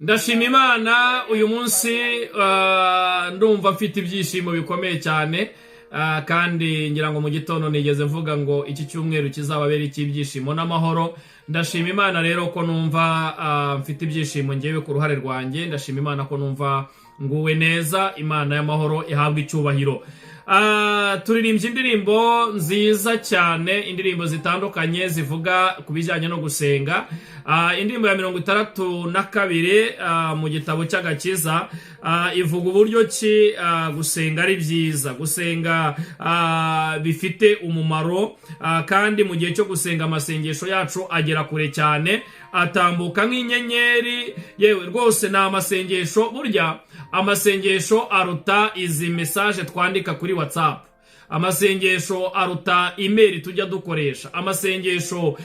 Ndashima Imana uyu munsi, ndumva mfite ibyishimo bikomeye cyane, kandi ngira ngo mu gitondo nigeze mvuga ngo iki cyumweru kizababera icy'ibyishimo n'amahoro. Ndashima Imana rero ko numva mfite ibyishimo ngewe ku ruhare rwanjye. Ndashima Imana ko numva nguwe neza. Imana y'amahoro ihabwa icyubahiro. Turirimbye indirimbo nziza cyane, indirimbo zitandukanye zivuga ku bijyanye no gusenga. Indirimbo ya 62 mu gitabo cy'agakiza ivuga uburyo ki gusenga ari byiza, gusenga bifite umumaro, kandi mu gihe cyo gusenga amasengesho yacu agera kure cyane, atambuka nk'inyenyeri. Yewe rwose ni amasengesho, burya amasengesho aruta izi message twandika kuri WhatsApp, amasengesho aruta email tujya dukoresha, amasengesho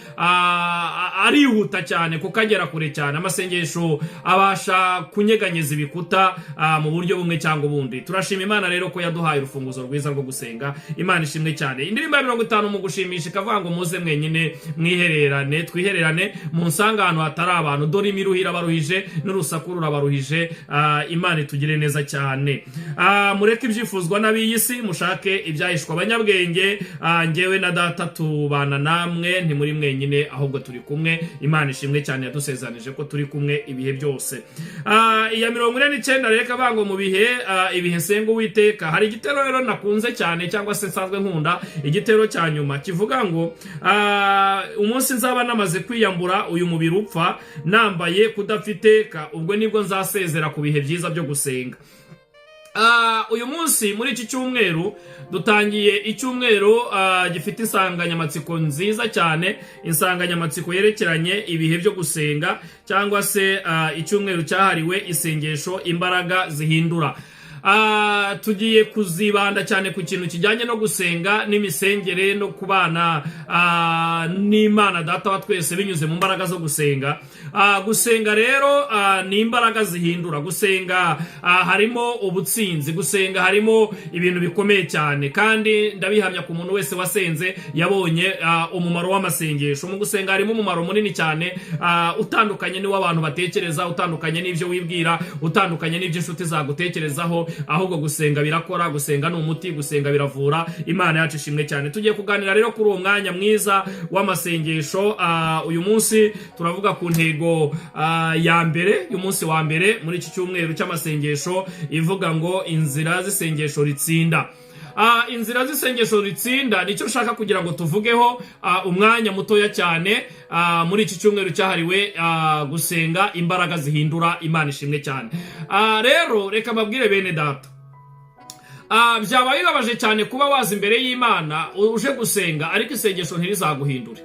arihuta cyane kuko agera kure cyane, amasengesho abasha kunyeganyeza ibikuta mu buryo bumwe cyangwa ubundi. Turashima Imana rero ko yaduhaye urufunguzo rwiza rwo gusenga. Imana ishimwe cyane. Indirimbo ya 50 mu gushimisha ikavuga ngo muze mwenyine mwihererane, twihererane munsange ahantu hatari abantu, dore imiruho irabaruhije n'urusaku rurabaruhije. Imana itugire neza cyane. Mureke ibyifuzwa n'ab'iyi si, mushake ibyahishwa abanyabwenge. Njyewe na Data tubana namwe, ntimuri mwenyine ahubwo turi kumwe. Imana ishimwe cyane yadusezeranije ko turi kumwe ibihe byose. Iya 49 rero ikavuga ngo mu bihe ibihe nsenga Uwiteka. Hari igitero rero nakunze cyane, cyangwa se nsanzwe nkunda, igitero cya nyuma kivuga ngo umunsi nzaba namaze kwiyambura uyu mubiri upfa, nambaye kudapfa iteka, ubwo nibwo nzasezera ku bihe byiza byo gusenga. Uyu munsi muri iki cyumweru dutangiye icyumweru gifite insanganyamatsiko nziza cyane, insanganyamatsiko yerekeranye ibihe byo gusenga, cyangwa se icyumweru cyahariwe isengesho, imbaraga zihindura. Tugiye kuzibanda cyane ku kintu kijyanye no gusenga n'imisengere no kubana n'Imana Data wa twese binyuze mu mbaraga zo gusenga. Gusenga rero ni imbaraga zihindura. Gusenga harimo ubutsinzi, gusenga harimo ibintu bikomeye cyane, kandi ndabihamya ku muntu wese wasenze yabonye umumaro w'amasengesho. Mu gusenga harimo umumaro munini cyane, utandukanye n'uw'abantu batekereza, utandukanye n'ibyo wibwira, utandukanye n'ibyo inshuti zagutekerezaho. Ahubwo gusenga birakora, gusenga ni umuti, gusenga biravura. Imana yacu ishimwe cyane. Tugiye kuganira rero kuri uwo mwanya mwiza w'amasengesho. Uyu munsi turavuga ku ntego ya mbere y'umunsi wa mbere muri iki cyumweru cy'amasengesho, ivuga ngo inzira z'isengesho ritsinda. Inzira z'isengesho ritsinda nicyo nshaka kugira ngo tuvugeho umwanya mutoya cyane muri iki cyumweru cyahariwe gusenga, imbaraga zihindura. Imana ishimwe cyane. Rero reka mbabwire bene Data, byaba bibabaje cyane kuba waza imbere y'Imana uje gusenga, ariko isengesho ntirizaguhindure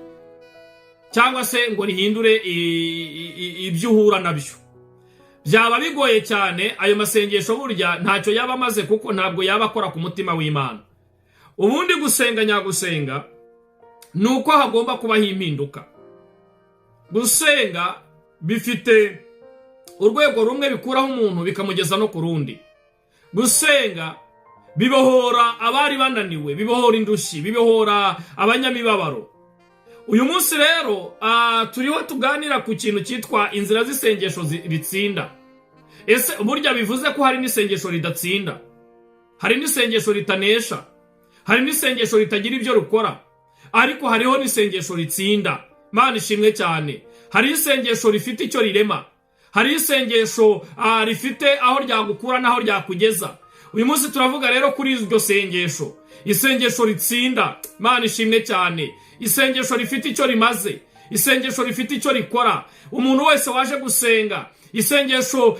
cyangwa se ngo rihindure ibyo uhura nabyo. Byaba bigoye cyane. Ayo masengesho burya ntacyo yaba amaze, kuko ntabwo yaba akora ku mutima w'Imana. Ubundi gusenga nyagusenga ni uko hagomba kubaho impinduka. Gusenga bifite urwego rumwe bikuraho umuntu bikamugeza no ku rundi. Gusenga bibohora abari bananiwe, bibohora indushyi, bibohora abanyamibabaro. Uyu munsi rero turiho tuganira ku kintu cyitwa inzira z'isengesho ritsinda. Ese burya bivuze ko hari n'isengesho ridatsinda, hari n'isengesho ritanesha, hari n'isengesho ritagira ibyo rukora? Ariko hariho n'isengesho ritsinda. Mana ishimwe cyane. Hariho isengesho rifite icyo rirema, hariho isengesho rifite aho ryagukura n'aho ryakugeza. Uyu munsi turavuga rero kuri iryo sengesho, isengesho ritsinda. Mana ishimwe cyane. Isengesho rifite icyo rimaze, isengesho rifite icyo rikora. Umuntu wese waje gusenga, isengesho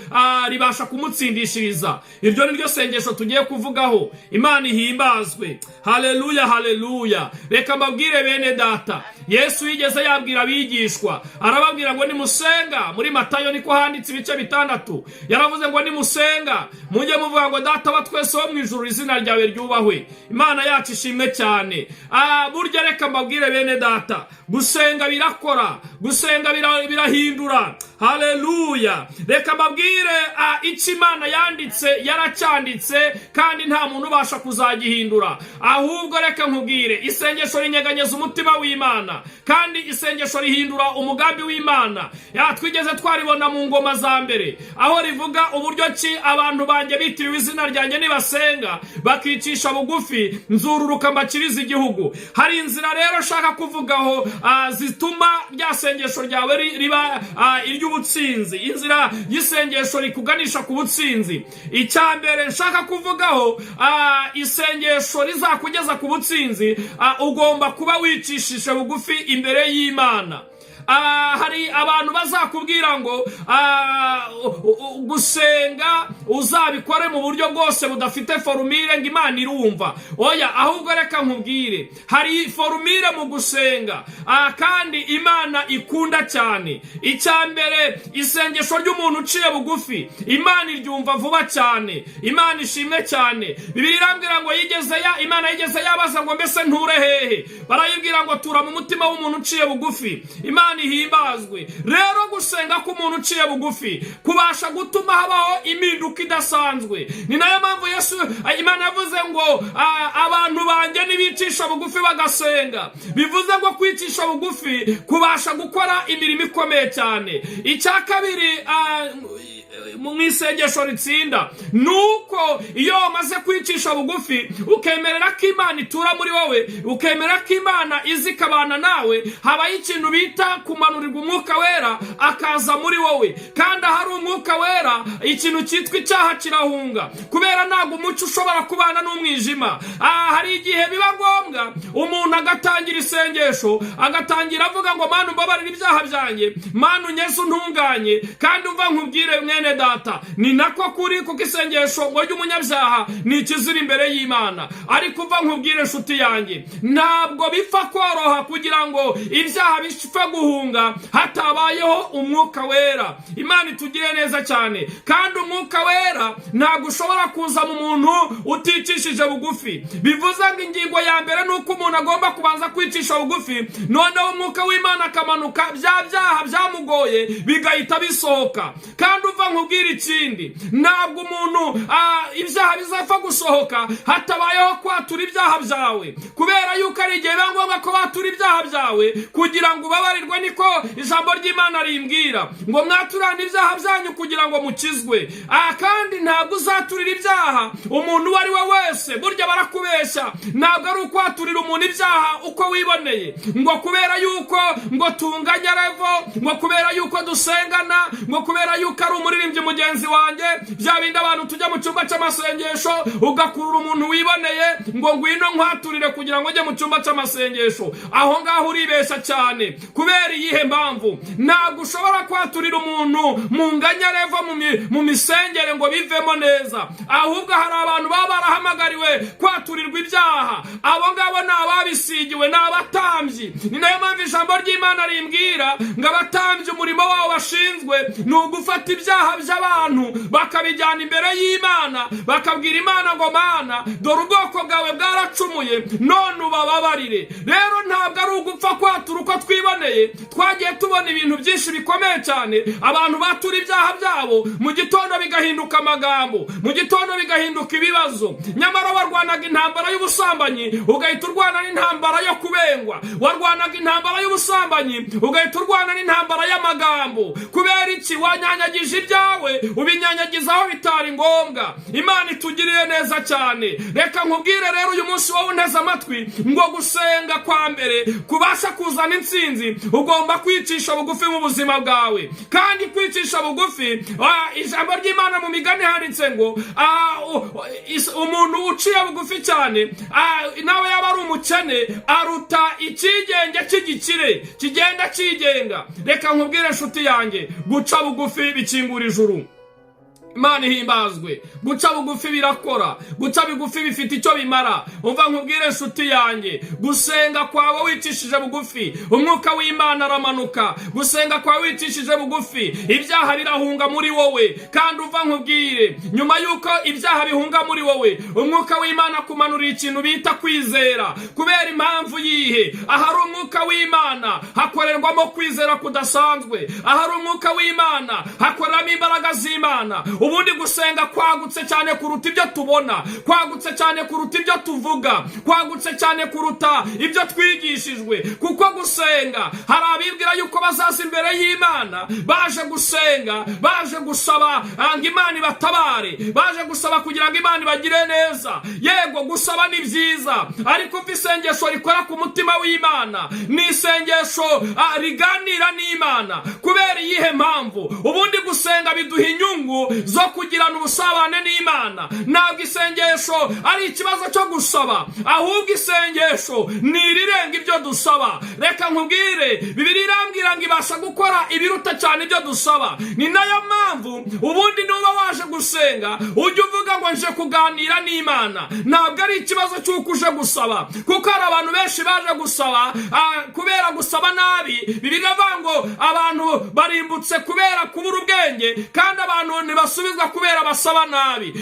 ribasha kumutsindishiriza. Iryo ni ryo sengesho tugiye kuvugaho. Imana ihimbazwe. Haleluya, haleluya. Reka mbabwire bene Data, Yesu yigeze yabwira abigishwa, arababwira ngo nimusenga, muri Matayo niko handitse ibice 6, yaravuze ngo nimusenga mujye muvuga ngo Data wa twese wo mu ijuru, izina ryawe ryubahwe. Imana yacu ishimwe cyane. Burya reka mbabwire bene Data, gusenga birakora, gusenga birahindura. Haleluya! Reka mbabwire, icyo Imana yanditse yaracyanditse, kandi nta muntu ubasha kuzagihindura. Ahubwo reka nkubwire, isengesho rinyeganyeza umutima w'Imana, kandi isengesho rihindura umugambi w'Imana. Ya, twigeze twaribona mu Ngoma za Mbere, aho rivuga uburyo ki abantu banjye bitiriwe izina ryanjye nibasenga bakicisha bugufi, nzururuka mbakiriza igihugu. Hari inzira rero nshaka kuvugaho zituma rya sengesho ryawe riba iry'ubutsinzi, inzira y'isengesho rikuganisha ku butsinzi. Icya mbere nshaka kuvugaho, isengesho rizakugeza ku butsinzi, ugomba kuba wicishije bugufi imbere y'Imana. Hari abantu bazakubwira ngo gusenga uzabikore mu buryo bwose budafite formule, ngo Imana irumva. Oya, ahubwo reka nkubwire, hari formule mu gusenga, kandi Imana ikunda cyane. Icya mbere, isengesho ry'umuntu uciye bugufi Imana iryumva vuba cyane. Imana ishimwe cyane. Bibiliya irambwira ngo yigeze ya Imana yigeze yabaza ngo: "Mbese nture hehe?" Barayibwira ngo: "Tura mu mutima w'umuntu uciye bugufi." Imana ihimbazwe. Rero gusenga k'umuntu uciye bugufi kubasha gutuma habaho impinduka idasanzwe. Ni nayo mpamvu Yesu, Imana yavuze ngo abantu banjye nibicisha bugufi bagasenga. Bivuze ngo kwicisha bugufi kubasha gukora imirimo ikomeye cyane. Icya kabiri mu isengesho ritsinda ni uko iyo wamaze kwicisha bugufi, ukemerera ko Imana itura muri wowe, ukemera ko Imana izi ikabana nawe, habaho ikintu bita kumanurirwa Umwuka Wera akaza muri wowe. Kandi ahari Umwuka Wera, ikintu cyitwa icyaha kirahunga, kubera ntabwo umucyo ushobora kubana n'umwijima. Hari igihe biba ngombwa umuntu agatangira isengesho, agatangira avuga ngo: "Mana, umbabarire ibyaha byanjye, Mana, unyeze untunganye." Kandi umva nkubwire, mwene data, ni nako kuri, kuko isengesho ngo ry'umunyabyaha ni ikizira imbere y'Imana. Ariko umva nkubwire, inshuti yanjye, ntabwo bipfa koroha kugira ngo ibyaha bipfe guhunga hatabayeho Umwuka Wera. Imana itugire neza cyane. Kandi Umwuka Wera ntabwo ushobora kuza mu muntu uticishije bugufi. Bivuze ngo ingingo ya mbere ni uko umuntu agomba kubanza kwicisha bugufi, noneho Umwuka w'Imana akamanuka, bya byaha byamugoye bigahita bisohoka. Kandi uva nkubwira ikindi, ntabwo umuntu ibyaha bizapfa gusohoka hatabayeho kwatura ibyaha byawe, kubera yuko ari igihe biba ngombwa ko watura ibyaha byawe kugira ngo ubabarirwe. Niko ijambo ry'Imana rimbwira ngo: "Mwaturane ibyaha byanyu kugira ngo mukizwe." Kandi ntabwo uzaturira ibyaha umuntu uwo ari we wese. Burya barakubeshya, ntabwo ari ukwaturira umuntu ibyaha uko wiboneye, ngo kubera yuko ngo tunganya level, ngo kubera yuko dusengana, ngo kubera yuko ari umuririmbyi mugenzi wanjye. Bya bindi abantu tujya mu cyumba cy'amasengesho, ugakurura umuntu wiboneye ngo: "Ngwino nkwaturire kugira ngo ujye mu cyumba cy'amasengesho." Aho ngaho uribeshya cyane. Kubera iyihe mpamvu? Ntabwo ushobora kwaturira umuntu munganya level mu misengere ngo bivemo neza. Ahubwo hari abantu baba barahamagariwe kwaturirwa ibyaha. Abo ngabo ni ababisigiwe, ni abatambyi. Ni nayo mpamvu ijambo ry'Imana rimbwira ngo abatambyi umurimo wabo bashinzwe ni ugufata ibyaha by'abantu bakabijyana imbere y'Imana, bakabwira Imana ngo: "Mana, dore ubwoko bwawe bwaracumuye, none ubababarire." Rero ntabwo ari ugupfa kwatura uko twiboneye. Twagiye tubona ibintu byinshi bikomeye cyane, abantu batura ibyaha byabo, mu gitondo bigahinduka amagambo, mu gitondo bigahinduka ibibazo. Nyamara warwanaga intambara y'ubusambanyi, ugahita urwana n'intambara yo kubengwa. Warwanaga intambara y'ubusambanyi, ugahita urwana n'intambara y'amagambo. Kubera iki? Wanyanyagije ibyawe, ubinyanyagiza aho bitari ngombwa. Imana itugirire neza cyane. Reka nkubwire rero uyu munsi, wowe unteze amatwi, ngo gusenga kwa mbere kubasha kuzana intsinzi, ugomba kwicisha bugufi mu buzima bwawe. Kandi kwicisha bugufi, ijambo ry'Imana mu Migani handitse ngo umuntu uciye bugufi cyane, nawe yaba ari umukene, aruta ikigenge cy'igikire kigenda cyigenga. Reka nkubwire, inshuti yanjye, guca bugufi bikingura ijuru. Imana ihimbazwe. Guca bugufi birakora, guca bugufi bifite icyo bimara. Umva nkubwire, inshuti yanjye, gusenga kwawe wicishije bugufi, umwuka w'Imana aramanuka. Gusenga kwawe wicishije bugufi, ibyaha birahunga muri wowe. Kandi umva nkubwire, nyuma y'uko ibyaha bihunga muri wowe, umwuka w'Imana akumanurira ikintu bita kwizera. Kubera impamvu yihe? Ahari umwuka w'Imana hakorerwamo kwizera kudasanzwe. Ahari umwuka w'Imana hakoreramo imbaraga z'Imana. Ubundi gusenga kwagutse cyane kuruta ibyo tubona, kwagutse cyane kuruta ibyo tuvuga, kwagutse cyane kuruta ibyo twigishijwe. Kuko gusenga, hari abibwira yuko bazaza imbere y'Imana baje gusenga, baje gusaba ngo Imana ibatabare, baje gusaba kugira ngo Imana ibagire neza. Yego, gusaba ni byiza, ariko umva, isengesho rikora ku mutima w'Imana ni isengesho riganira n'Imana. Kubera iyihe mpamvu? Ubundi gusenga biduha inyungu zo kugirana ubusabane n'Imana. Ntabwo isengesho ari ikibazo cyo gusaba, ahubwo isengesho ni irirenga ibyo dusaba. Reka nkubwire, Bibiliya irambwira ngo ibasha gukora ibiruta cyane ibyo dusaba. Ni nayo mpamvu ubundi nuba waje gusenga, ujya uvuga ngo nje kuganira n'Imana. Ntabwo ari ikibazo cy'uko uje gusaba, kuko hari abantu benshi baje gusaba, kubera gusaba nabi. Bibiliya iravuga ngo abantu barimbutse kubera kubura ubwenge, kandi abantu ntibasubizwa kubera basaba nabi.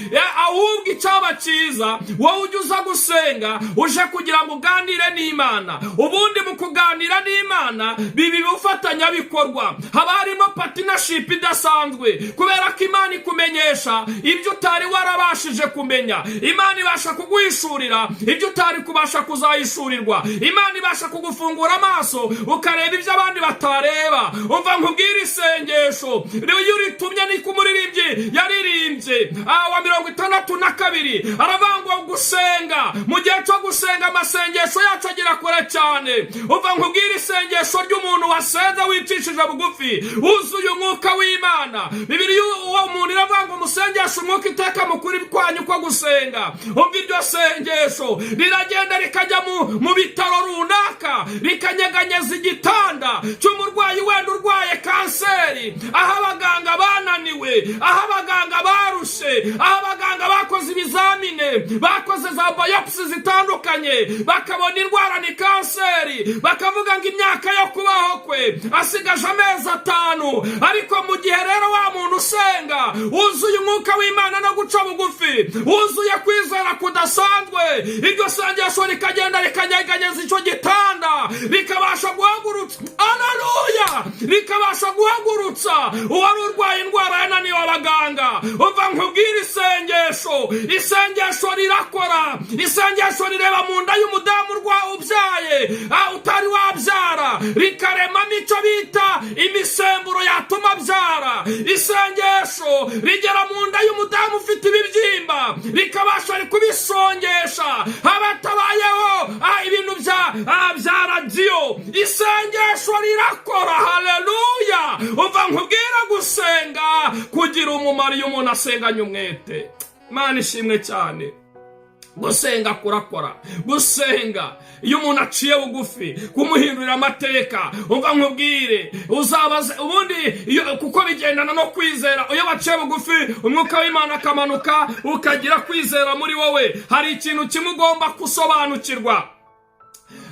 Ahubwo icyaba cyiza, wowe ujya uza gusenga uje kugira ngo uganire n'Imana. Ubundi mu kuganira n'Imana biba ibifatanyabikorwa, haba harimo partnership idasanzwe, kubera ko Imana ikumenyesha ibyo utari warabashije kumenya. Imana ibasha kuguhishurira ibyo utari kubasha kuzahishurirwa. Imana ibasha kugufungura amaso, ukareba ibyo abandi batareba. Umva nkubwire, isengesho iyo uritumye, ni ku muririmbyi yaririmbye wa 62, aravuga ngo gusenga, mu gihe cyo gusenga, amasengesho yacu agera kure cyane. Umva nkubwire, isengesho ry'umuntu wasenze wicishije bugufi, wuzuye umwuka w'Imana, Bibiliya uwo muntu iravuga ngo musengeshe umwuka iteka mu kuri kwanyu ko gusenga. Umva, iryo sengesho riragenda rikajya mu bitaro runaka, rikanyeganyeza igitanda cy'umurwayi wenda urwaye kanseri, aho abaganga bananiwe, aho abaganga barushe, aho abaganga bakoze ibizamine, bakoze za biopsy zitandukanye, bakabona indwara ni kanseri, bakavuga ngo imyaka yo kubaho kwe asigaje amezi 5. Ariko mu gihe rero wa muntu usenga wuzuye umwuka w'Imana no guca bugufi, wuzuye kwizera kudasanzwe, iryo sengesho rikagenda rikanyeganyeza icyo gitanda, rikabasha guhagurutsa, aleluya, rikabasha guhagurutsa uwari urwaye indwara yananiwe abaganga. Umva nkubwire, isengesho rirakora. Isengesho rireba mu nda y'umudamu ubyaye, utari wabyara, rikaremamo icyo bita imisemburo yatuma abyara. Isengesho rigera mu nda y'umudamu ufite ibibyimba, rikabasha kubisongesha, haba hatabayeho ibintu bya radiyo. Isengesho rirakora, haleluya. Umva nkubwira, gusenga kugira umumaro iyo umuntu asenganye umwete. Imana ishimwe cyane. Gusenga kurakora. Gusenga iyo umuntu aciye bugufi kumuhindurira amateka. Umva nkubwire, uzabaze ubundi kuko bigendana no kwizera. Iyo waciye bugufi, umwuka w'Imana akamanuka, ukagira kwizera muri wowe, hari ikintu kimwe ugomba gusobanukirwa: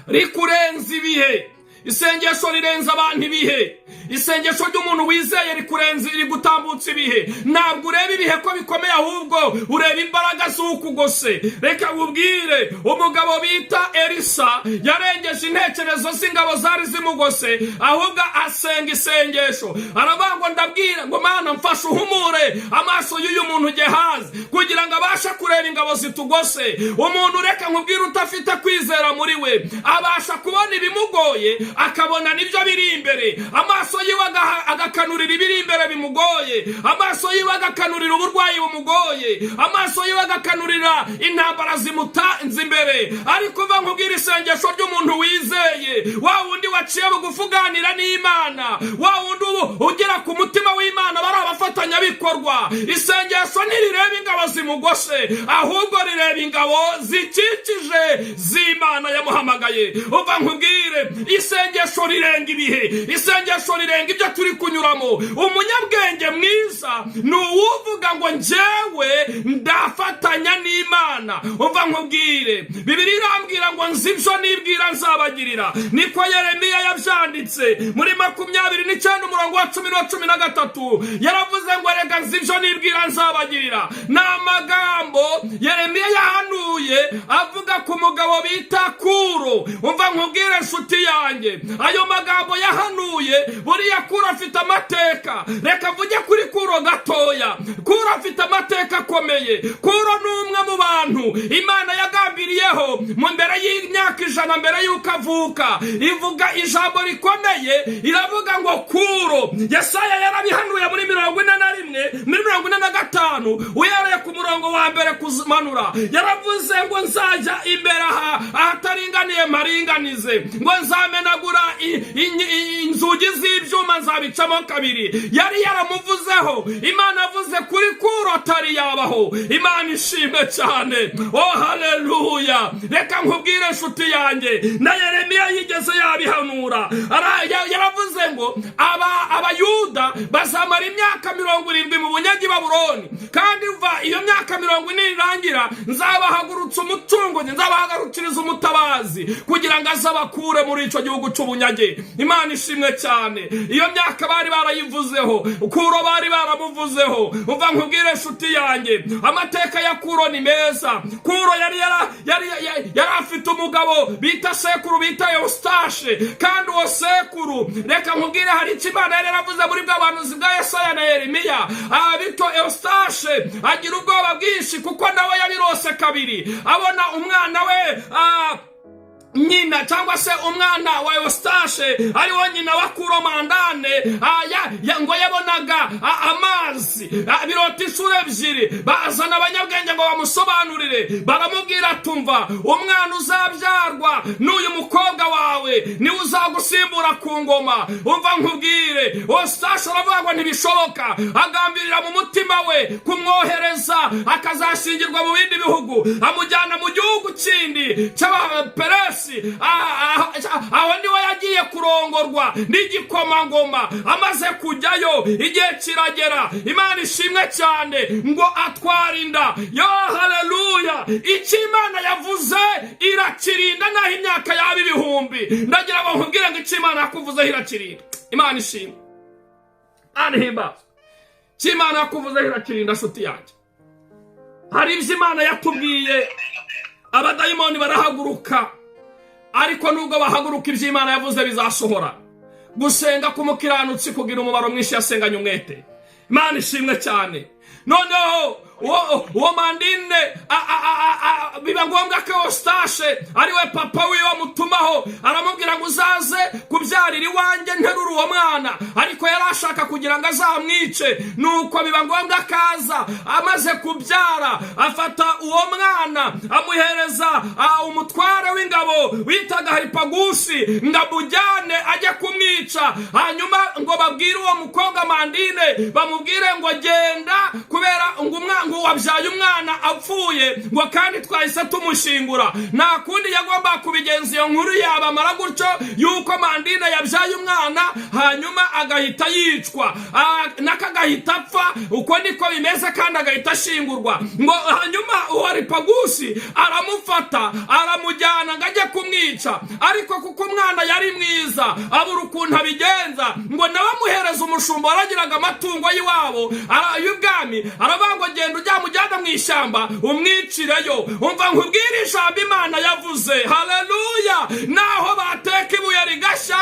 rikurenza ibihe. Isengesho rirenza abantu ibihe. Isengesho ry'umuntu wizeye rikurenza, rigutambutsa ibihe. Ntabwo ureba ibihe ko bikomeye, ahubwo ureba imbaraga z'ukugose. Reka ubwire, umugabo bita Elisa yarengeje intekerezo z'ingabo zari zimugose, ahubwo asenga isengesho, aravuga ngo ndabwira ngo Mana, mfashe uhumure amaso y'uyu muntu Gehazi kugira ngo abashe kureba ingabo zitugose. Umuntu, reka nkubwire, udafite kwizera muri we abasha kubona ibimugoye, akabona nibyo biri imbere. Amaso yiwe agakanurira ibiri imbere bimugoye, amaso yiwe agakanurira uburwayi bumugoye, amaso yiwe agakanurira intambara zimutanze imbere. Ariko uva nkubwira, isengesho ry'umuntu wizeye, wa wundi waciye bugufi uganira n'Imana, wa wundi ubu ugera ku mutima w'Imana, bari abafatanyabikorwa, isengesho ntirireba ingabo zimugose. Ahubwo rireba ingabo zikikije z'Imana yamuhamagaye. Uva nkubwire, isengesho rirenga ibihe, isengesho rirenga ibyo turi kunyuramo. Umunyabwenge mwiza ni uwuvuga ngo: "Njyewe ndafatanya n'Imana." Umva nkubwire, Bibiliya irambwira ngo: "Nzi ibyo nibwira nzabagirira." Niko Yeremiya yabyanditse muri 29, umurongo wa 10 n'uwa 13. Yaravuze ngo: "Reka, nzi ibyo nibwira nzabagirira." Ni amagambo Yeremiya yahanuye avuga ku mugabo bita Kuro. Umva nkubwire, nshuti yanjye, ayo magambo yahanuye, buriya Kuro afite amateka. Reka mvuge kuri Kuro gatoya. Kuro afite amateka akomeye. Kuro ni umwe mu bantu Imana yagambiriyeho mu mbere y'imyaka 100 mbere y'uko avuka. Ivuga ijambo rikomeye, iravuga ngo Kuro, Yesaya yarabihanuye muri 41, muri 45, uhereye ku murongo wa mbere kumanura. Yaravuze ngo: "Nzajya imbere aha ahataringaniye mparinganize," ngo: "Nzamenagura inzugi z'ibyuma, nzabicamo kabiri." Yari yaramuvuzeho. Imana avuze kuri Kuro atari yabaho. Imana ishimwe cyane. Oh, haleluya! Reka nkubwire, inshuti yanjye, na Yeremiya yigeze yabihanura. Yaravuze ngo Abayuda bazamara imyaka 70 mu bunyage Babuloni, kandi va iyo myaka 40 irangira, nzabahagurutsa umucunguzi, nzabahagurukiriza umutabazi kugira ngo azabakure muri icyo gihugu cy'ubunyage. Imana ishimwe cyane. Iyo myaka bari barayivuzeho, Kuro bari baramuvuzeho. Umva nkubwire, inshuti yanjye, amateka ya Kuro ni meza. Kuro yari afite umugabo bita sekuru, bita Eustashe. Kandi uwo sekuru, reka nkubwire, hari icyo Imana yari yaravuze muri bwa buhanuzi bwa Yesaya na Yeremiya. Bityo Eustashe agira ubwoba bwinshi, kuko nawe yabirose kabiri, abona umwana we, nyina cyangwa se umwana wa Eustashe, ariwo nyina wa Kuro Mandane, ngo yabonaga amazi, birota inshuro ebyiri. Bazana abanyabwenge ngo bamusobanurire. Baramubwira: "Tumva, umwana uzabyarwa n'uyu mukobwa wawe niwe uzagusimbura ku ngoma." Umva nkubwire, Eustashe aravuga ngo ntibishoboka. Agambirira mu mutima we kumwohereza akazashingirwa mu bindi bihugu. Amujyana mu gihugu kindi cy'Abaperesi. Aho niwe yagiye kurongorwa n'igikomangoma. Amaze kujyayo, igihe kiragera, Imana ishimwe cyane, ngo atwara inda. Yo, haleluya! Icyo Imana yavuze irakirinda, naho imyaka yaba ibihumbi. Ndagira ngo nkubwire ngo icyo Imana yakuvuzeho irakirinda. Imana ishimwe, Imana ihimbazwe. Icyo Imana yakuvuzeho irakirinda, nshuti yanjye. Hari ibyo Imana yatubwiye, abadayimoni barahaguruka, ariko nubwo bahaguruka, ibyo Imana yavuze bizasohora. Gusenga k'umukiranutsi kugira umumaro mwinshi yasenganye umwete. Imana ishimwe cyane. Noneho uwo Mandine, biba ngombwa ko Eustashe, ariwe papa wiwe, amutumaho, aramubwira ngo: "Uzaze kubyarira iwanjye, nterura uwo mwana." Ariko yari ashaka kugira ngo azamwice. Nuko biba ngombwa akaza. Amaze kubyara, afata uwo mwana amuhereza umutware w'ingabo witaga Haripagusi ngo amujyane ajye kumwica. Hanyuma ngo babwire uwo mukobwa Mandine, bamubwire ngo: "Genda, kubera ngo ngo wabyaye umwana apfuye, ngo kandi twahise tumushingura." Nta kundi yagomba kubigenza. Iyo nkuru yabamara gutyo yuko Mandine yabyaye umwana hanyuma agahita yicwa, n'akagahita apfa, uko niko bimeze, kandi agahita ashingurwa. Ngo hanyuma uwo Haripagusi aramufata, aramujyana ngo ajye kumwica. Ariko kuko umwana yari mwiza, abura ukuntu abigenza, ngo nawe amuhereza umushumba waragiraga amatungo y'iwabo y'ubwami. Aravuga ngo: "Genda ujya mu ishyamba umwicireyo." Umva nkubwire ijambo Imana yavuze, haleluya: naho bateka ibuye rigashya,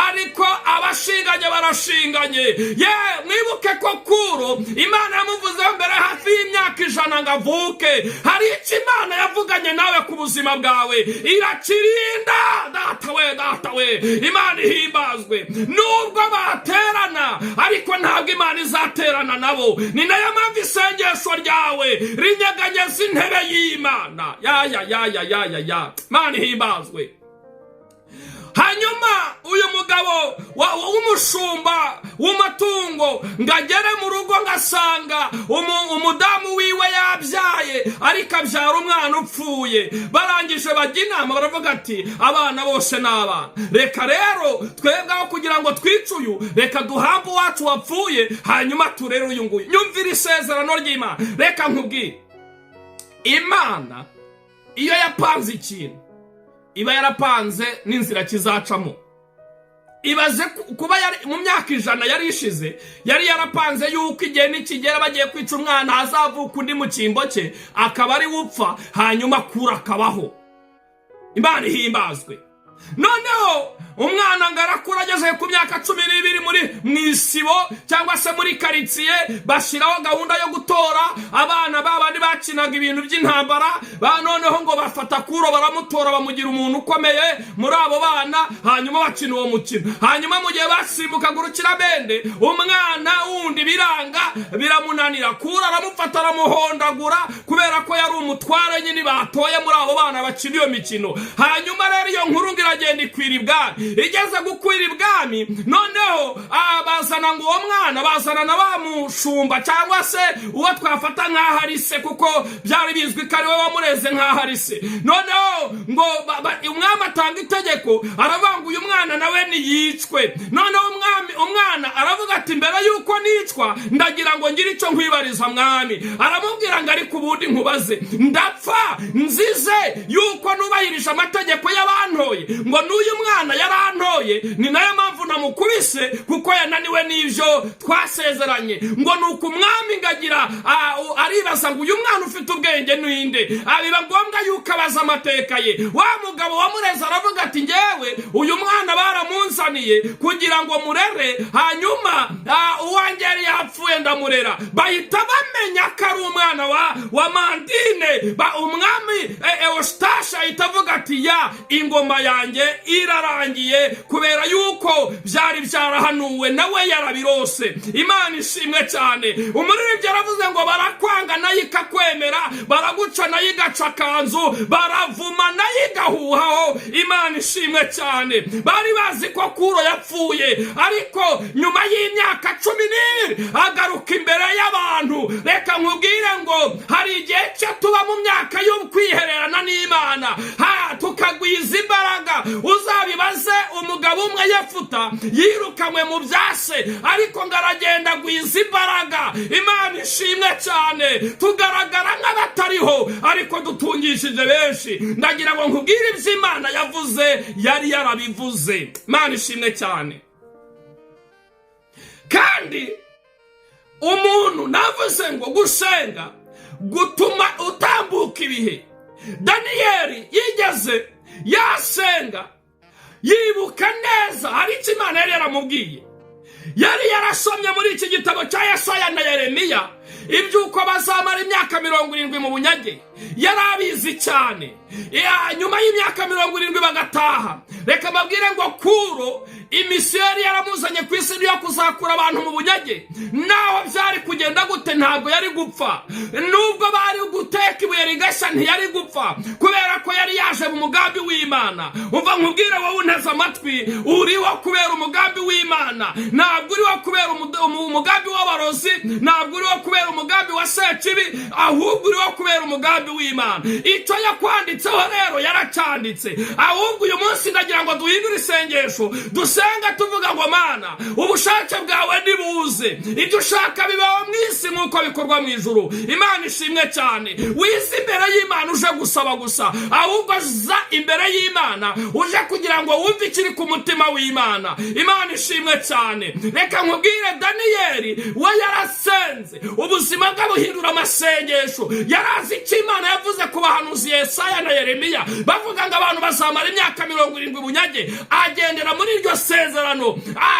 ariko abashinganye barashinganye. Ye, mwibuke ko Kuro Imana yamuvuzeho mbere hafi y'imyaka 100 ngo avuke. Hari icyo Imana yavuganye nawe ku buzima bwawe, irakirinda. Data we, data we, Imana ihimbazwe. Nubwo baterana, ariko ntabwo Imana izaterana nabo. Ni nayo mpamvu isengesho ryawe rinyeganyeza intebe y'Imana. Ya ya ya ya ya ya ya, Imana ihimbazwe. Hanyuma uyu mugabo w'umushumba w'amatungo ngo agere mu rugo, ngasanga umudamu wiwe yabyaye. ariko abyara umwana upfuye. Barangije bajya inama, baravuga ati: "Abana bose ni abana. Reka rero twebwe kugira ngo twice uyu, reka duhambe uwacu wapfuye, hanyuma turere uyu nguyu." Nyumvira isezerano ry'Imana. Reka nkubwire, Imana iyo yapanze ikintu, iba yarapanze n'inzira kizacamo. Ibaze kuba yari mu myaka 100 yari ishize, yari yarapanze yuko igihe nikigera bagiye kwica umwana, hazavuka undi mu cyimbo cye, akaba ari we upfa, hanyuma akura akabaho. Imana ihimbazwe. Noneho umwana ngo arakura, ageze ku myaka 12, muri mu isibo cyangwa se muri karitsiye bashyiraho gahunda yo gutora abana babandi bakinaga ibintu by'intambara ba. Noneho ngo bafata Kuro, baramutora, bamugira umuntu ukomeye muri abo bana. Hanyuma bakina uwo mukino. Hanyuma mu gihe basimbukaga urukiramende, umwana wundi biranga, biramunanira. Kuro aramufata, aramuhondagura, kubera ko yari umutware nyine batoye muri abo bana bakina iyo mikino. Hanyuma rero iyo nkuru ngo iragenda ikwira ibwami. Igeze gukwira ibwami, noneho bazana ngo uwo mwana, bazana na wa mushumba cyangwa se uwo twafata nk'aho ari se, kuko byari bizwi ko ari we wamureze nk'aho ari se. Noneho ngo umwami atanga itegeko, aravuga ngo uyu mwana nawe niyicwe. Noneho umwami, umwana aravuga ati: "Mbere y'uko nicwa, ndagira ngo ngire icyo nkwibariza, mwami." Aramubwira ngo: "Ariko ubundi nkubaze, ndapfa nzize yuko nubahirije amategeko y'abantoye?" Ngo n'uyu mwana yarantoye, ni nayo mpamvu namukubise, kuko yananiwe n'ibyo twasezeranye. Ngo ni uku umwami ngagira aribaza ngo: "Uyu mwana ufite ubwenge ninde?" Biba ngombwa yuko abaza amateka ye. Wa mugabo wamureze aravuga ati: "Ngewe uyu mwana baramunzaniye kugira ngo murere, hanyuma uwanjye yari yapfuye, ndamurera." Bahita bamenya ko ari umwana wa Mandine. Umwami Ewostashi ahita avuga ati: "Ya ingoma yanjye irarangiye," kubera yuko byari byarahanuwe, nawe yarabirose. Imana ishimwe cyane. Umuririmbyi yaravuze ngo: "Barakwanga, nayo ikakwemera; baraguca, nayo igaca akanzu; baravuma, nayo igahuhaho." Imana ishimwe cyane. Bari bazi ko Kuro yapfuye, ariko nyuma y'imyaka 12 agaruka imbere y'abantu. Reka nkubwire ngo hari igihe cyo tuba mu myaka yo kwihererana n'Imana, tukagwiza imbaraga. Uzabibaze umugabo umwe, Yefuta, yirukanywe mu byase, ariko ngo aragenda agwiza imbaraga. Imana ishimwe cyane. Tugaragara nk'abatariho, ariko dutungishije benshi. Ndagira ngo nkubwire, ibyo Imana yavuze yari yarabivuze. Imana ishimwe cyane. Kandi umuntu navuze ngo gusenga gutuma utambuka ibihe. Daniyeli yigeze yasenga, yibuka neza hari icyo Imana yari yaramubwiye. Yari yarasomye muri iki gitabo cya Yesaya na Yeremiya iby'uko bazamara imyaka 70 mu bunyage. Yari abizi cyane. Nyuma y'imyaka 70 bagataha. Reka mbabwire ngo Kuro imisiyo yari yaramuzanye ku isi yo kuzakura abantu mu bunyage, naho byari kugenda gute ntabwo yari gupfa. Nubwo bari guteka ibuye rigashya, ntiyari gupfa, kubera ko yari yaje mu mugambi w'Imana. Umva nkubwire, wowe unteze amatwi, uriho kubera umugambi w'Imana. Ntabwo uriho kubera umugambi w'abarozi, ntabwo uriho kubera umugambi wa Sekibi, ahubwo uriho kubera umugambi w'Imana. Icyo yakwanditseho rero yaracyanditse. Ahubwo uyu munsi ndagira ngo duhindure isengesho, dusenga tuvuga ngo: "Mana, ubushake bwawe nibuze, ibyo ushaka bibaho mu isi nk'uko bikorwa mu ijuru." Imana ishimwe cyane. Wize imbere y'Imana uje gusaba gusa, ahubwo za imbere y'Imana uje kugira ngo wumve ikiri ku mutima w'Imana. Imana ishimwe cyane. Reka nkubwire, Daniyeli we yarasenze, ubuzima bwe buhindura amasengesho. Yarazi icyo Imana yavuze ku bahanuzi Yesaya na Yeremiya, bavuga ngo abantu bazamara imyaka 70 bunyage. Agendera muri iryo sezerano,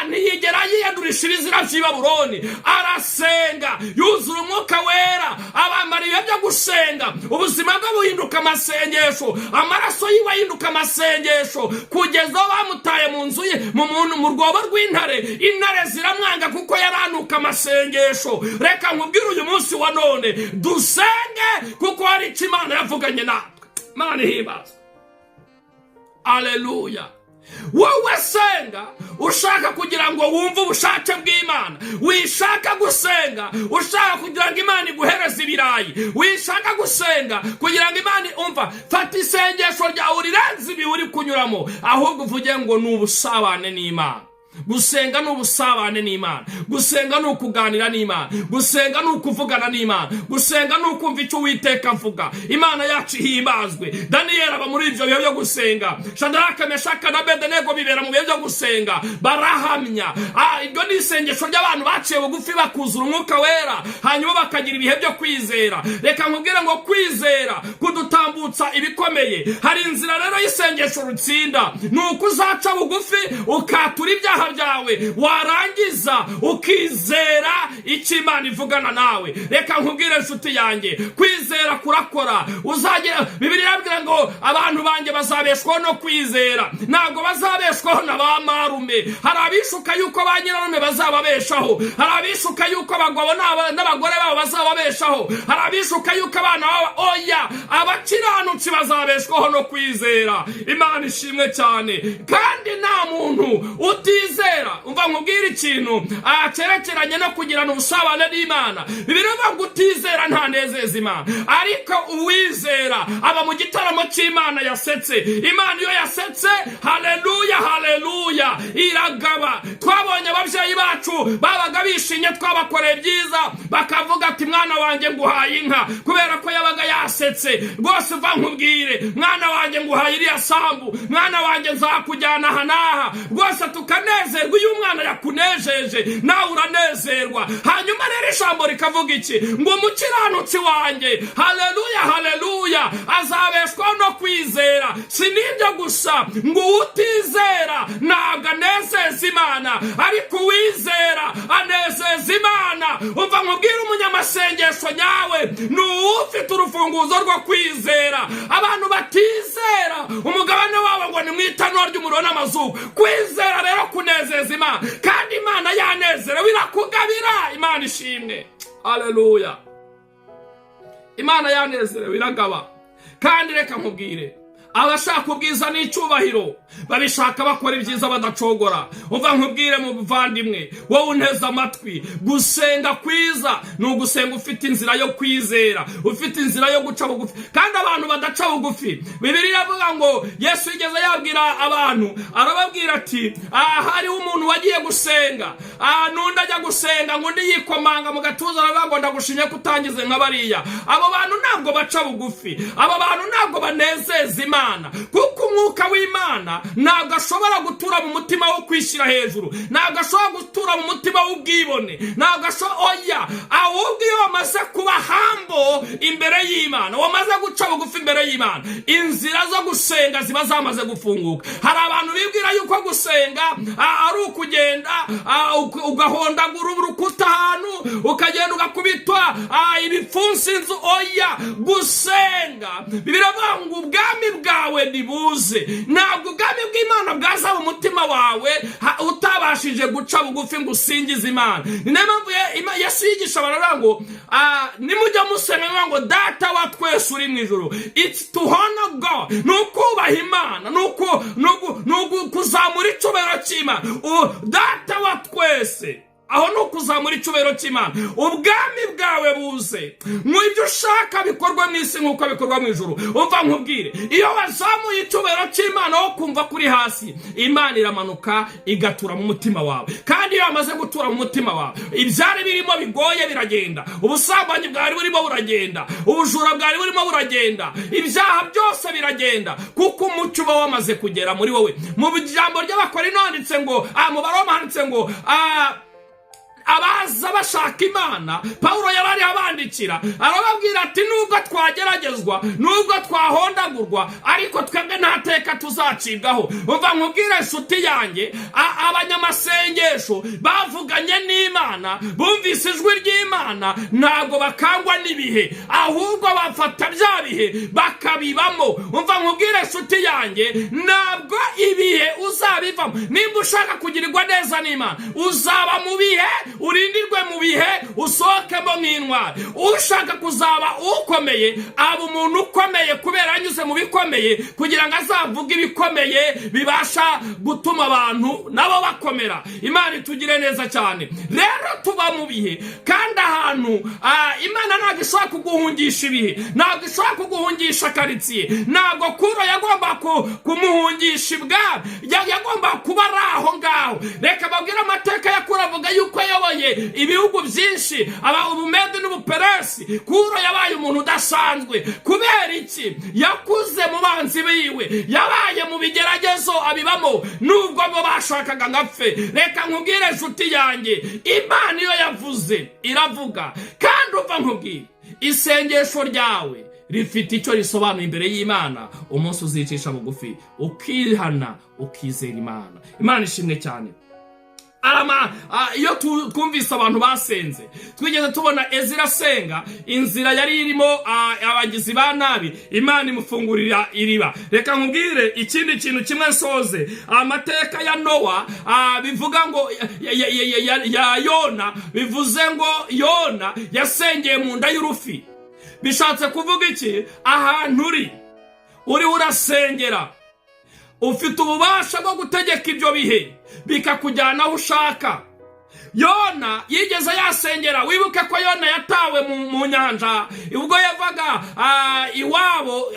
ntiyigera yiyandurisha ibizira by'i Babuloni. Arasenga, yuzura Umwuka Wera, abamara ibihe byo gusenga, ubuzima bwe buhinduka amasengesho, amaraso yiwe ahinduka amasengesho, kugeza aho bamutaye mu nzu ye mu rwobo rw'intare. Intare ziramwanga kuko yaranuka amasengesho. Reka nkubwire, uyu munsi wa none dusenge, kuko hari icyo Imana yavuganye natwe. Imana ihimbaza, aleluya. Wowe senga ushaka kugira ngo wumve ubushake bw'Imana. Wishaka gusenga ushaka kugira ngo Imana iguhereze. iguhereze ibirayi, wishaka gusenga kugira ngo Imana umva. Fata isengesho ryawe urirenze ibihe uri kunyuramo, ahubwo uvuge ngo ni ubusabane n'Imana. Gusenga ni ubusabane n'Imana. Gusenga ni ukuganira n'Imana. Gusenga ni ukuvugana n'Imana. Gusenga ni ukumva icyo Uwiteka avuga. Imana yacu ihimbazwe. Daniyeli aba muri ibyo bihe byo gusenga. Shadaraka, Meshaka na Bedenego bibera mu bihe byo gusenga, barahamya. Iryo ni isengesho ry'abantu baciye bugufi, bakuzura Umwuka Wera, hanyuma bakagira ibihe byo kwizera. Reka nkubwire ngo kwizera kudutambutsa ibikomeye. Hari inzira rero y'isengesho rutsinda, ni uko uzaca bugufi, ukatura ibyaha byawe, warangiza ukizera icyo Imana ivugana nawe. Reka nkubwire, inshuti yanjye, kwizera kurakora. Uzagera, Bibiliya irabwira ngo abantu banjye bazabeshwaho no kwizera, ntabwo bazabeshwaho na ba marume. Hari abishuka yuko ba nyirarume bazababeshaho, hari abishuka yuko abagabo n'abagore babo bazababeshaho, hari abishuka yuko abana babo. Oya, abakiranutsi bazabeshwaho no kwizera. Imana ishimwe cyane. Kandi nta muntu utizera. Umva nkubwire ikintu cyerekeranye no kugirana ubusabane n'Imana. Bibiliya ivuga ngo utizera ntanezeza Imana, ariko uwizera aba mu gitaramo cy'Imana yasetse. Imana iyo yasetse, haleluya, haleluya, iragaba. Twabonye ababyeyi bacu babaga bishimye twabakoreye byiza, bakavuga ati: "Mwana wanjye, nguhaye inka," kubera ko yabaga yasetse rwose. Uva nkubwire: "Mwana wanjye, nguhaye iriya sambu. Mwana wanjye, nzakujyana aha n'aha." Rwose tukanezerwa. Iyo umwana yakunejeje, nawe uranezerwa. Hanyuma rero ijambo rikavuga iki? Ngo umukiranutsi wanjye, haleluya, haleluya, azabeshwaho no kwizera. Si n'ibyo gusa, ngo utizera ntabwo anezeza Imana, ariko uwizera anezeza Imana. Umva nkubwire, umunyamasengesho nyawe ni uwufite urufunguzo rwo kwizera. Abantu batizera, umugabane wabo ngo ni mu itanura ry'umuriro n'amazuku. Kwizera rero kunezeza Imana, kandi Imana yanezerewe irakugabira. Imana ishimwe, aleluya. Imana yanezerewe iragaba. Kandi reka nkubwire, abashaka ubwiza n'icyubahiro babishaka bakora ibyiza badacogora. Umva nkubwire, mu buvandimwe, wowe unteze amatwi, gusenga kwiza ni ugusenga ufite inzira yo kwizera, ufite inzira yo guca bugufi. Kandi abantu badaca bugufi, Bibiliya iravuga ngo Yesu yigeze yabwira abantu, arababwira ati: "Aha hariho umuntu wagiye gusenga, aha n'undi ajya gusenga," ngo undi yikomanga mu gatuza, aravuga ngo: "Ndagushimye ko utangize nka bariya." Abo bantu ntabwo baca bugufi, abo bantu ntabwo banezeza Imana, kuko Umwuka w'Imana ntabwo ashobora gutura mu mutima wo kwishyira hejuru, ntabwo ashobora gutura mu mutima w'ubwibone, ntabwo ashobora. Oya, ahubwo iyo wamaze kuba humble imbere y'Imana, wamaze guca bugufi imbere y'Imana, inzira zo gusenga ziba zamaze gufunguka. Hari abantu bibwira yuko gusenga ari ukugenda ugahondagura urukuta ahantu, ukagenda ugakubitwa ibipfunsi inzu. Oya, gusenga, biravuga ngo ubwami bwawe nibuze. Ntabwo ubwami bw'Imana bwaza mu mutima wawe utabashije guca bugufi ngo usingize Imana. Ni nayo mpamvu Yesu yigisha abantu, aravuga ngo nimujya musenga ngo: "Data wa twese uri mu ijuru." It's to honor God, ni ukubaha Imana, ni kuzamura icyubahiro cy'Imana. Data wa twese, aho ni ukuzamura icyubahiro cy'Imana. Ubwami bwawe buze, mu ibyo ushaka bikorwa mu isi nk'uko bikorwa mu ijuru. Umva nkubwire, iyo wazamuye icyubahiro cy'Imana wo kumva kuri hasi, Imana iramanuka igatura mu mutima wawe. Kandi iyo wamaze gutura mu mutima wawe, ibyari birimo bigoye biragenda, ubusambanyi bwari burimo buragenda, ubujura bwari burimo buragenda, ibyaha byose biragenda, kuko umucyo uba wamaze kugera muri wowe. Mu ijambo ry'Abakorinto handitse ngo, mu Baroma handitse ngo abaza bashaka Imana, Pawulo yari ariho abandikira, arababwira ati: "Nubwo twageragezwa, nubwo twahondagurwa, ariko twebwe nta teka tuzacibwaho." Umva nkubwire, inshuti yanjye, abanyamasengesho bavuganye n'Imana, bumvise ijwi ry'Imana, ntabwo bakangwa n'ibihe, ahubwo bafata bya bihe bakabibamo. Umva nkubwire, inshuti yanjye, ntabwo ibihe uzabivamo. Nimba ushaka kugirirwa neza n'Imana, uzaba mu bihe, urindirwe mu bihe, usohokemo nk'intwari. Ushaka kuzaba ukomeye aba umuntu ukomeye kubera anyuze mu bikomeye, kugira ngo azavuge ibikomeye bibasha gutuma abantu nabo bakomera. Imana itugire neza cyane. Rero tuba mu bihe, kandi ahantu Imana ntabwo ishobora kuguhungisha ibihe, ntabwo ishobora kuguhungisha karitsiye. Ntabwo Kuro yagomba kumuhungisha ibwami, yagomba kuba ari aho ngaho. Reka babwire amateka ya Kuro. Avuga yuko ayoboye ibihugu byinshi, aba Ubumedi n'Ubuperesi. Kuro yabaye umuntu udasanzwe. Kubera iki? Yakuze mu banzi biwe, yabaye mu bigeragezo, abibamo nubwo bo bashakaga ngo apfe. Reka nkubwire, inshuti yanjye, Imana iyo yavuze iravuga. Kandi uva nkubwire, isengesho ryawe rifite icyo risobanuye imbere y'Imana umunsi uzicisha bugufi, ukihana, ukizera Imana. Imana ishimwe cyane. Arama iyo twumvise abantu basenze, twigeze tubona Ezira asenga, inzira yari irimo abagizi ba nabi, Imana imufungurira iriba. Reka nkubwire ikindi kintu kimwe nsoze. Amateka ya Nowa bivuga ngo ya Yona, bivuze ngo Yona yasengeye mu nda y'urufi. Bishatse kuvuga iki? Ahantu uri, uriho urasengera, ufite ububasha bwo gutegeka ibyo bihe bikakujyana aho ushaka. Yona yigeze yasengera. Wibuke ko Yona yatawe mu nyanja ubwo yavaga iwabo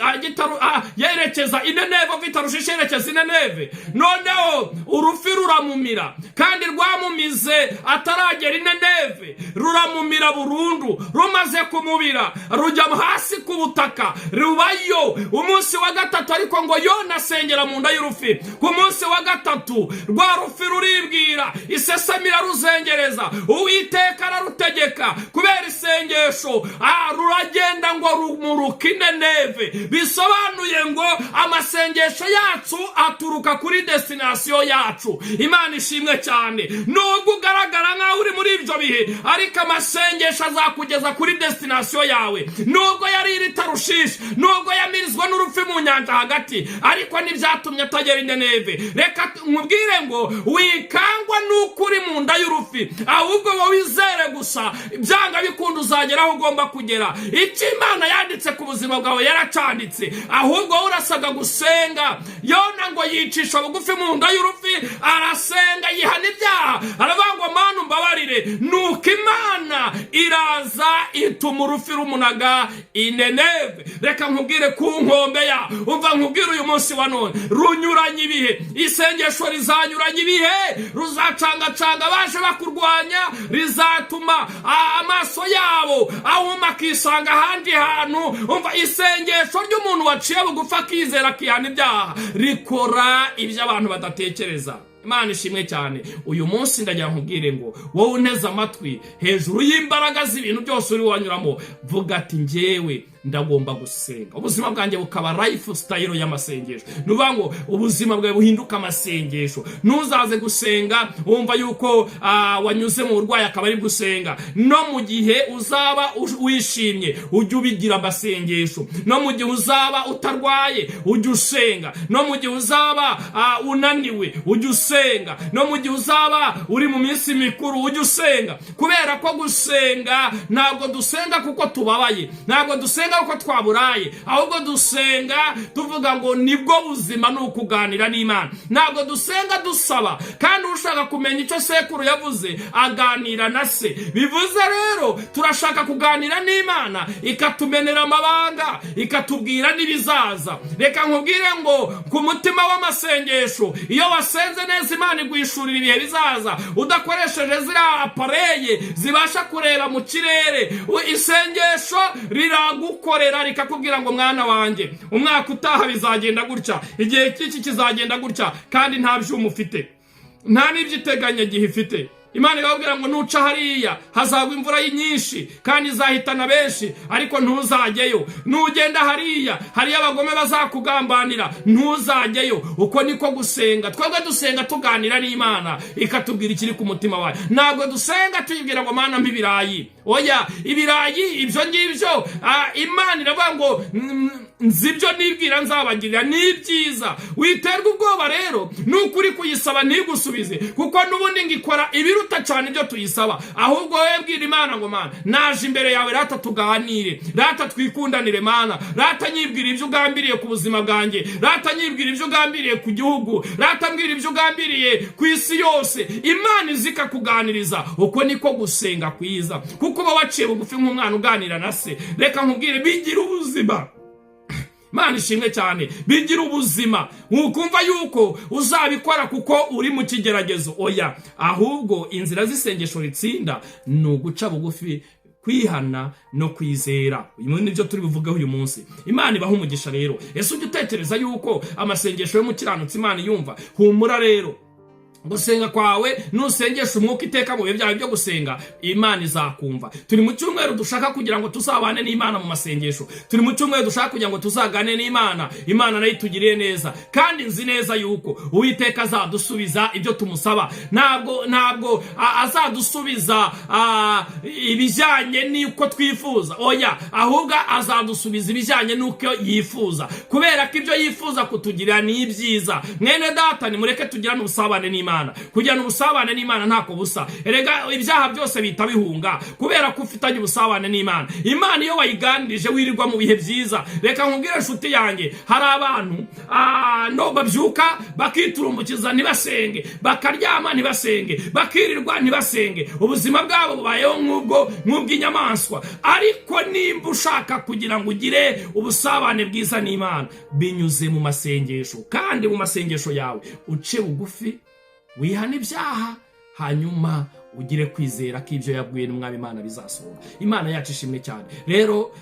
yerekeza i Nineve, ava i Tarushishi yerekeza i Nineve. Noneho urufi ruramumira, kandi rwamumize ataragera i Nineve, ruramumira burundu. Rumaze kumubira, rujya hasi ku butaka, rubayo umunsi wa gatatu. Ariko ngo Yona asengera mu nda y'urufi. Ku munsi wa gatatu rwa rufi ruribwira, isesemi iraruzengereza, Uwiteka ararutegeka. Kubera isengesho ruragenda ngo rumuruka i Nineve. Bisobanuye ngo amasengesho yacu aturuka kuri destination yacu. Imana ishimwe cyane. Nubwo ugaragara nk'aho uri muri ibyo bihe, ariko amasengesho azakugeza kuri destination yawe. Nubwo yari iri Tarushishi, nubwo yamirizwa n'urupfu mu nyanja hagati, ariko ntibyatumye atagera i Nineve. Reka nkubwire ngo wikangwa n'uko uri mu nda y'urufi, ahubwo wowe wizere gusa, byanga bikunda uzagera aho ugomba kugera. Icyo Imana yanditse ku buzima bwawe yaracanditse, ahubwo wowe urasabwa gusenga. Yona ngo yicisha bugufi mu nda y'urufi, arasenga, yihana ibyaha, aravuga ngo: "Mana, umbabarire." Nuko Imana iraza ituma urufi rumunaga i Nineve. Reka nkubwire, ku nkombe ya, umva nkubwire, uyu munsi wa none runyuranye ibihe. Isengesho rizanyuranye ibihe, ruzacangacanga abaje bakurwanya, rizatuma amaso yabo ahuma akisanga ahandi hantu. Umva, isengesho ry'umuntu waciye bugufi, akizera, akihana ibyaha, rikora ibyo abantu badatekereza. Imana ishimwe cyane. Uyu munsi ndagira nkubwire ngo wowe unteze amatwi, hejuru y'imbaraga z'ibintu byose uri wanyuramo, vuga ati: "Njyewe ndagomba gusenga, ubuzima bwanjye bukaba lifestyle y'amasengesho." Ni ukuvuga ngo ubuzima bwawe buhinduka amasengesho. Ntuzaze gusenga wumva yuko wanyuze mu burwayi akaba ari gusenga. No mu gihe uzaba wishimye, ujye ubigira amasengesho. No mu gihe uzaba utarwaye, ujye usenga. No mu gihe uzaba unaniwe, ujye usenga. No mu gihe uzaba uri mu minsi mikuru, ujye usenga. Kubera ko gusenga, ntabwo dusenga kuko tubabaye, ntabwo dusenga kuko twaburaye, ahubwo dusenga tuvuga ngo nibwo buzima, ni ukuganira n'Imana. Ntabwo dusenga dusaba. Kandi ushaka kumenya icyo sekuru yavuze aganira na se. Bivuze rero turashaka kuganira n'Imana, ikatumenera amabanga, ikatubwira n'ibizaza. Reka nkubwire ngo ku mutima w'amasengesho, iyo wasenze neza, Imana iguhishurira ibihe bizaza udakoresheje ziriya appareil zibasha kureba mu kirere. Isengesho riragukorera, rikakubwira ngo: "Mwana wanjye, umwaka utaha bizagenda gutya, igihe cy'iki kizagenda gutya." Kandi nta byuma ufite, nta n'iby'iteganyagihe ifite. Imana ikababwira ngo: "Nuca hariya hazagwa imvura nyinshi kandi izahitana benshi, ariko ntuzajyeyo. Nugenda hariya, hariyo abagome bazakugambanira, ntuzajyeyo." Uko niko gusenga. Twebwe dusenga tuganira n'Imana, ikatubwira ikiri ku mutima wayo. Ntabwo dusenga tuyibwira ngo: "Mana, mpa ibirayi." Oya, ibirayi ibyo ngibyo, Imana iravuga ngo: "Nzi ibyo nibwira nzabagirira, ni ibyiza." Witerwa ubwoba rero nuko uri kuyisaba ntigusubize, kuko n'ubundi ngo ikora ibiruta. ibiruta cyane ibyo tuyisaba. Ahubwo wowe bwira Imana ngo: "Mana, naje imbere yawe, rata tuganire, rata twikundanire. Mana, rata nyibwira ibyo ugambiriye ku buzima bwanjye, rata nyibwira ibyo ugambiriye ku gihugu, rata mbwira ibyo ugambiriye ku isi yose." Imana izikakuganiriza. Uko niko gusenga kwiza, kuko uba waciye bugufi nk'umwana uganira na se. Reka nkubwire, bigira ubuzima. Imana ishimwe cyane. Bigira ubuzima. Ntukumva yuko uzabikora kuko uri mu kigeragezo, oya. Ahubwo inzira z'isengesho ritsinda ni uguca bugufi, kwihana no kwizera. Uyu nibyo turi buvugeho uyu munsi. Imana ibaha umugisha. Rero, ese ujya utekereza yuko amasengesho y'umukiranutsi Imana yumva? Humura rero, gusenga kwawe nusengesha umwuka iteka mu bihe byawe byo gusenga, Imana izakumva. Turi mu cyumweru dushaka kugira ngo tuzabane n'Imana mu masengesho. Turi mu cyumweru dushaka kugira ngo tuzagane n'Imana, Imana nayo itugiriye neza. Kandi nzi neza yuko Uwiteka azadusubiza ibyo tumusaba. Ntabwo azadusubiza ibijyanye n'uko twifuza, oya. Ahubwo azadusubiza ibijyanye n'uko yifuza, kubera ko ibyo yifuza kutugirira ni ibyiza. Mwene data, nimureke tugirane ubusabane n'Imana. Kugirana ubusabane n'Imana ntako busa. Erega ibyaha byose bihita bihunga kubera ko ufitanye ubusabane n'Imana. Imana iyo wayiganirije, wirirwa mu bihe byiza. Reka nkubwire, inshuti yanjye, hari abantu no babyuka bakiturumbukiza ntibasenge, bakaryama ntibasenge, bakirirwa ntibasenge. Ubuzima bwabo bubayeho nk'ubw'inyamaswa. Ariko nimba ushaka kugira ngo ugire ubusabane bwiza n'Imana binyuze mu masengesho, kandi mu masengesho yawe uce bugufi, wihane ibyaha, hanyuma ugire kwizera ko ibyo yabwiye n'Umwami Imana bizasohora. Imana yacu ishimwe cyane. Rero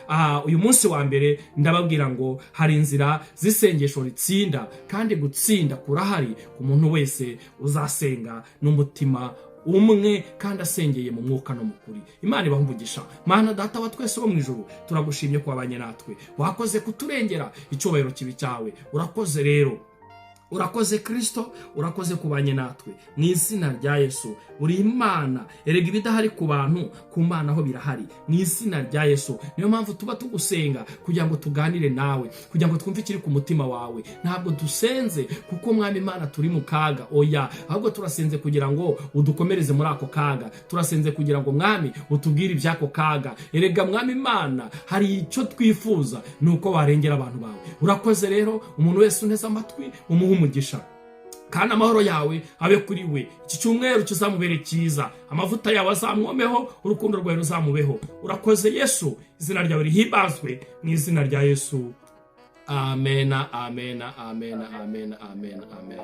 uyu munsi wa mbere ndababwira ngo hari inzira z'isengesho ritsinda, kandi gutsinda kurahari ku muntu wese uzasenga n'umutima umwe kandi asengeye mu mwuka no mu kuri. Imana ibaha umugisha. Mana Data wa twese wo mu ijuru, turagushimye ko wabanye natwe, wakoze kuturengera. Icyubahiro kibe icyawe. Urakoze rero, urakoze Kirisito, urakoze kubanye natwe. Mu izina rya Yesu. Uri Imana. Erega ibidahari ku bantu, ku Mana ho birahari. Mu izina rya Yesu. Niyo mpamvu tuba tugusenga kugira ngo tuganire nawe, kugira ngo twumve ikiri ku mutima wawe. Ntabwo dusenze kuko, Mwami Imana, turi mu kaga, oya. Ahubwo turasenze kugira ngo udukomereze muri ako kaga. Turasenze kugira ngo, Mwami, utubwire iby'ako kaga. Erega Mwami Imana, hari icyo twifuza, ni uko warengera abantu bawe. Urakoze rero. Umuntu wese unteze amatwi, umuhe umugisha, kandi amahoro yawe abe kuri we. Iki cyumweru kizamubere cyiza, amavuta yawe azamwomeho, urukundo rwawe ruzamubeho. Urakoze Yesu, izina ryawe rihimbazwe. Mu izina rya Yesu, amena, amena, amena, amena, amena, amena.